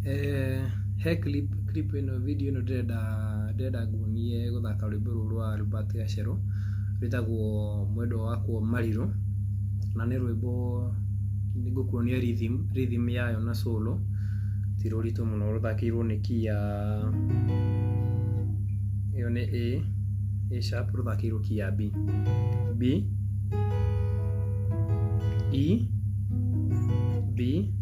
He clip ĩno, video ĩno ndĩrenda nguonie gũthaka rwĩmbo rũrũ rwa Albert Gacerũ rwĩtagwo Mwendwa Wakwa Marirũ, na nĩ rwĩmbo nĩngũkuonia rhythm yayo na solo, ti rũritũ mũno, rũthakĩirwo nĩ key ya, ĩyo nĩ A, A sharp, rũthakĩirwo key ya B, B, E, B,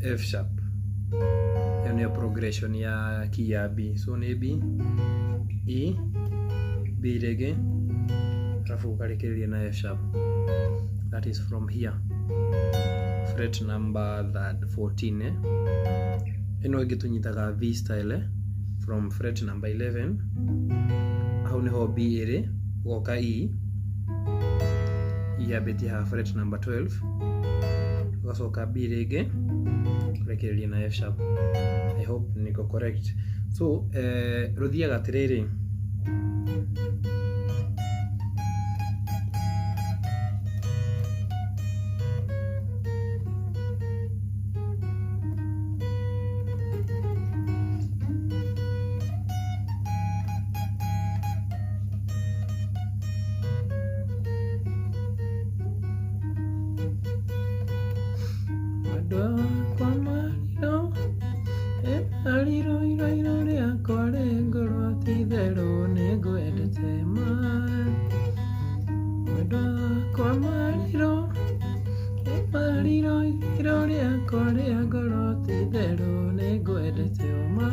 F sharp. Ĩyo nĩyo progression ya key ya B. So nĩ B, E, B rĩngĩ, alafu ũkarĩkĩrĩria na F sharp. That is from here. Fret number 14, eh? Ĩno ĩngĩ tũnyitaga V style, eh? From fret number 11. Hau nĩho B ĩrĩ, ũgoka E. E yambĩtie haha fret number 12. Ũgacoka B rĩngĩ, ũrekererie na F sharp. I hope niko correct. So, rũthiaga atĩrĩrĩ. Mwendwa wakwa Marirũ, ĩ Marirũ iro rĩakwa rĩ ngoro ti itherũ nĩngwendete ma. Mwendwa wakwa Marirũ, ĩ Marirũ iro rĩakwa rĩa ngoro ti itherũ nĩngwendete ma.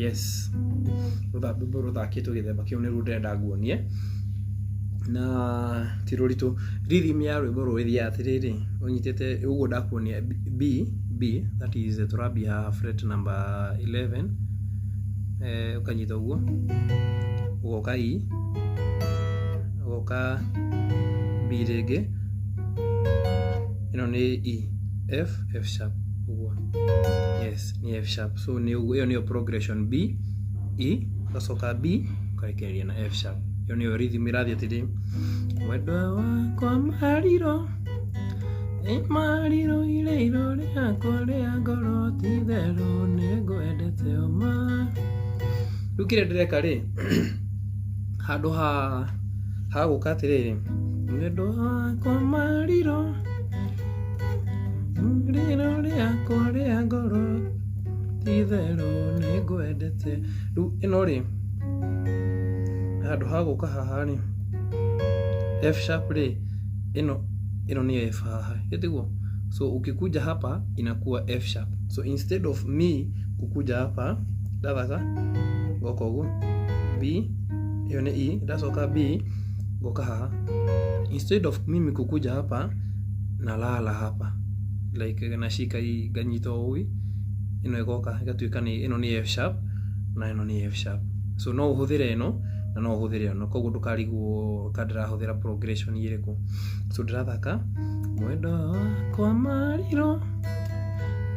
Yes, rwĩmbo rũthakĩtwo gĩthemba kĩu nĩruo ndĩrenda nguonie, na ti rũritũ. Rhythm ya rwĩmbo rũrũ ĩthiaga atĩrĩrĩ, ũnyitĩte ũguo ndakuonia B, B, that is tũrambia haha fret number 11, ũkanyita ũguo, ũgoka E, ũgoka B rĩngĩ, ĩno nĩ E, F, F sharp, ũguo. Yes, nĩ F sharp. So nĩ ũguo, ĩyo nĩyo progression B, E, ũgacoka B, ũkarekereria na F sharp. Ĩyo nĩyo rhythm ĩrathiĩ atĩrĩ. Mwendwa wakwa Marirũ, ĩ Marirũ irĩirũ rĩakwa rĩa ngoro ti itherũ nĩngwendete ma. Rĩu kĩrĩa ndĩreka rĩ, handũ ha gũka atĩrĩrĩ, mwendwa wakwa Marirũ, irĩirũ rĩakwa rĩa ngoro ti itherũ nĩngwendete. Rĩu ĩno rĩ, handũ ha gũka haha rĩ, F sharp rĩ, ĩno nĩ F haha, ĩtiguo? So ukikuja hapa inakuwa F sharp. So instead of me kukuja hapa, ndathaka ngoka ũguo B, ĩyo nĩ E, ndacoka B ngoka haha. Instead of mimi kukuja hapa, nalala hapa like nashika hii nganyita ũũ, ĩno ĩgoka ĩgatuĩka nĩ ĩno nĩ F sharp na ĩno nĩ F sharp. So no ũhũthĩre ĩno na no ũhũthĩre ĩno, koguo ndũkarigwo kana ndĩrahũthĩra progression ĩrĩkũ. So ndĩrathaka mwendwa wakwa Marirũ,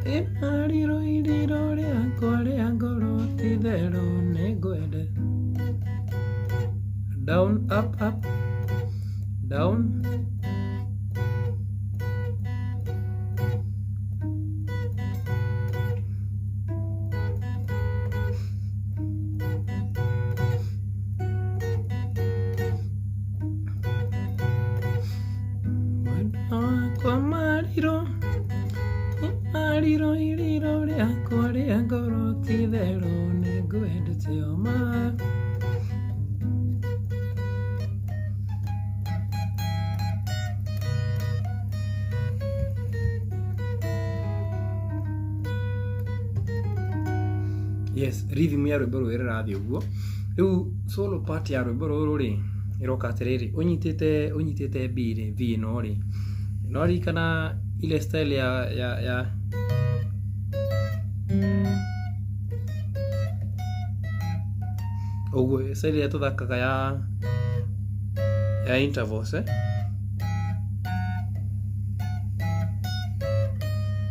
ĩ Marirũ irĩro rĩakwa rĩa ngoro ti itherũ nĩngwende. Down, up, up, down. Mwendwa wakwa Marirũ, ĩ Marirũ irĩro rĩakwa rĩa ngoro ti itherũ nĩngwendete ma. Yes, rhythm ya rwĩmbo rũrũ ĩrathiĩ ũguo. Rĩu solo part ya rwĩmbo rũrũ rĩ, ĩroka atĩrĩrĩ, ũnyitĩte B rĩ, V ĩno rĩ, no ririkana ile style ya ũguo style ĩrĩa tũthakaga ya intervals, eh?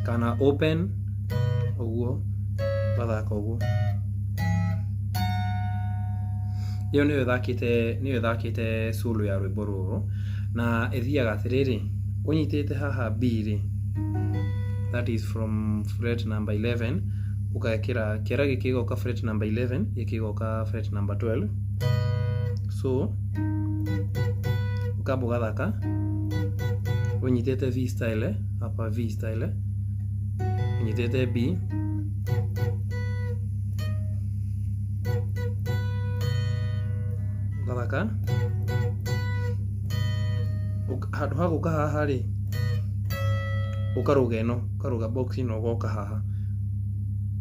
Kana open ũguo ũgathaka ũguo. Ĩyo nĩyo ĩthakĩte, nĩyo ĩthakĩte solo ya rwĩmbo rũrũ, na ĩthiaga atĩrĩrĩ, ũnyitĩte haha B rĩ, that is from fret number 11, ũgekĩra kĩara gĩkĩ gĩgoka fret number 11, gĩkĩ gĩgoka fret number 12. So ũkamba ũgathaka ũnyitĩte V style, hapa V style, ũnyitĩte B, ũgathaka handũ ha gũka haha rĩ, ũkarũga ĩno, ũkarũga box ĩno ũgoka haha.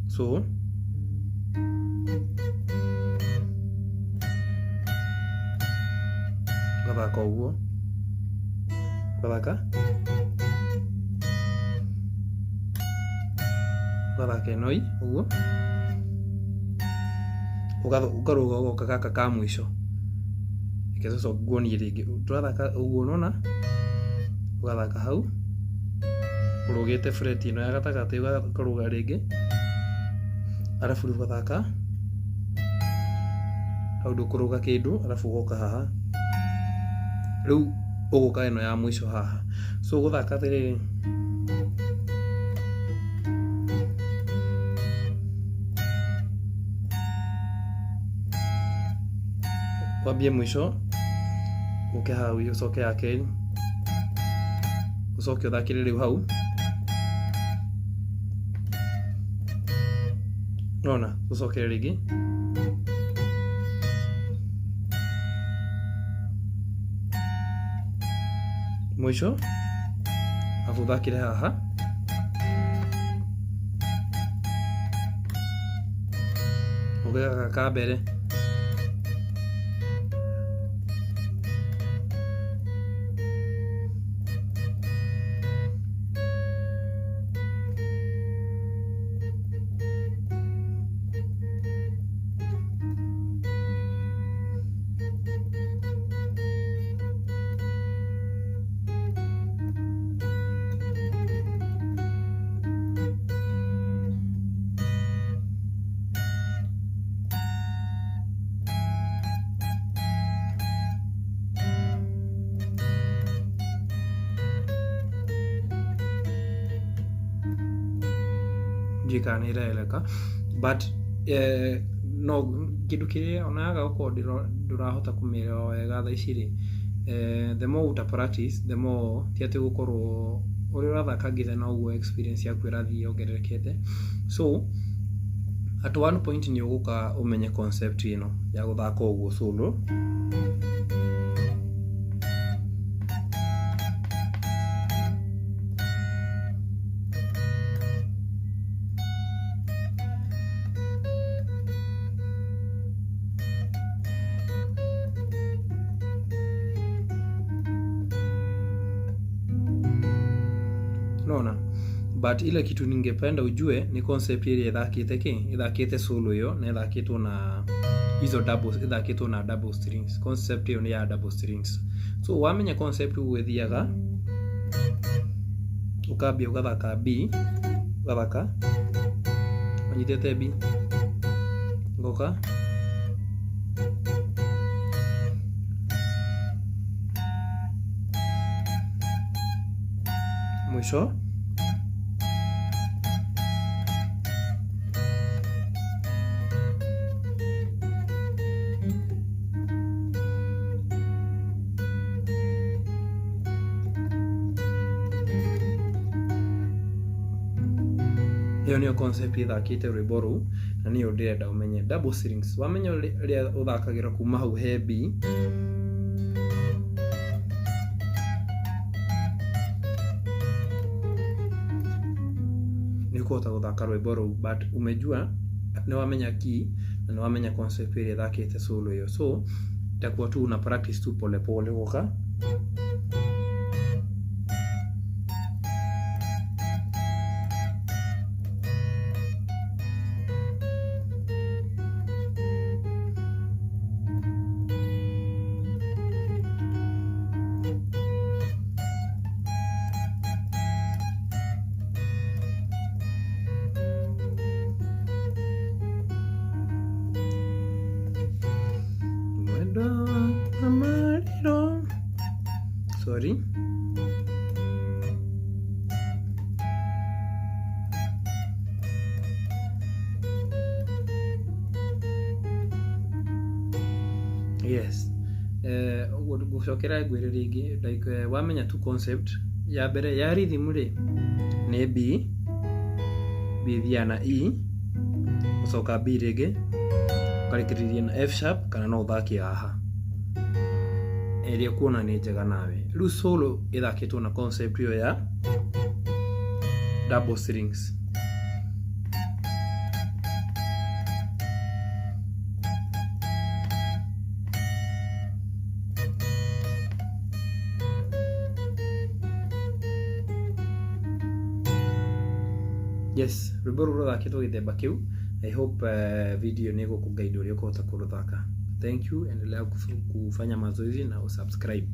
So ũgathaka ũguo, ũgathaka ũgathaka ĩno ĩ ũguo, ũkarũga ũgoka gaka ka mũico. Reke tũcoke nguonie rĩngĩ, tũrathaka ũguo nĩwona, ũgathaka hau ũrũgĩte fret ĩno ya gatagatĩ, ũkarũga rĩngĩ, arabu rĩu ũgathaka hau ndũkũrũga kĩndũ, arabu ũgoka haha, rĩu ũgũka ĩno ya mũico haha. So ũgũthaka atĩrĩrĩ, wambie mũico ũke hau ũcoke ya kerĩ, ũcoke ũthakĩre rĩu hau, nona ũcokere rĩngĩ, mũico arabu ũthakĩre haha, ũke gaka ka mbere, ndiũĩ kana nĩ ĩraeleweka, but no kĩndũ kĩrĩa onaga okorwo ndũrahota kũmĩelewa wega thaa ici rĩ, the more uta practice the more ti atĩ ũgũkorwo ũrĩa ũrathaka ngitha noguo experience yaku ĩrathiĩ yongererekete. So at one point nĩ ũgũka ũmenye concept ĩno ya gũthaka ũguo solo. Nona, but ile kitu ningependa ujue ni concept ĩrĩa ĩthakĩte kĩ, ĩthakĩte solo ĩyo na ĩthakĩtwo na hizo double, ĩthakĩtwo na double strings. Concept ĩyo nĩ ya double strings. So wamenya concept ũguo ĩthiaga, ũkambia ũgathaka B, ũgathaka ũnyitĩte B, ũgoka mũico, ĩyo nĩyo concept ĩthakĩte rwĩmbo rũu, na nĩyo ndĩrenda ũmenye. Double strings, wamenya ũrĩa ũthakagĩra kuma hau he B, nĩ ũkũhota gũthaka rwĩmbo rũu, but umejua, nĩ wamenya key na nĩ wamenya concept ĩrĩa ĩthakĩte solo ĩyo. So itakuwa tu una practice tu pole pole ũgoka Sorry. Yes. Ũguo ngũcokera ngwĩre rĩngĩ, like wamenya tu concept ya mbere ya rhythm rĩ nĩ B, B ĩthiaga na E, gũcoka B rĩngĩ ũkarĩkĩrĩria na F sharp, kana no ũthake haha ĩrĩa kuona nĩ njega nawe. Rĩu solo ĩthakĩtwo na concept ĩyo ya double strings. Yes, rwĩmbo rũu rũthakĩtwo gĩthemba kĩu. I hope video nĩ ĩgũkũguide ũrĩa ũkũhota kũrũthaka. Thank you, endelea kufanya mazoezi na usubscribe.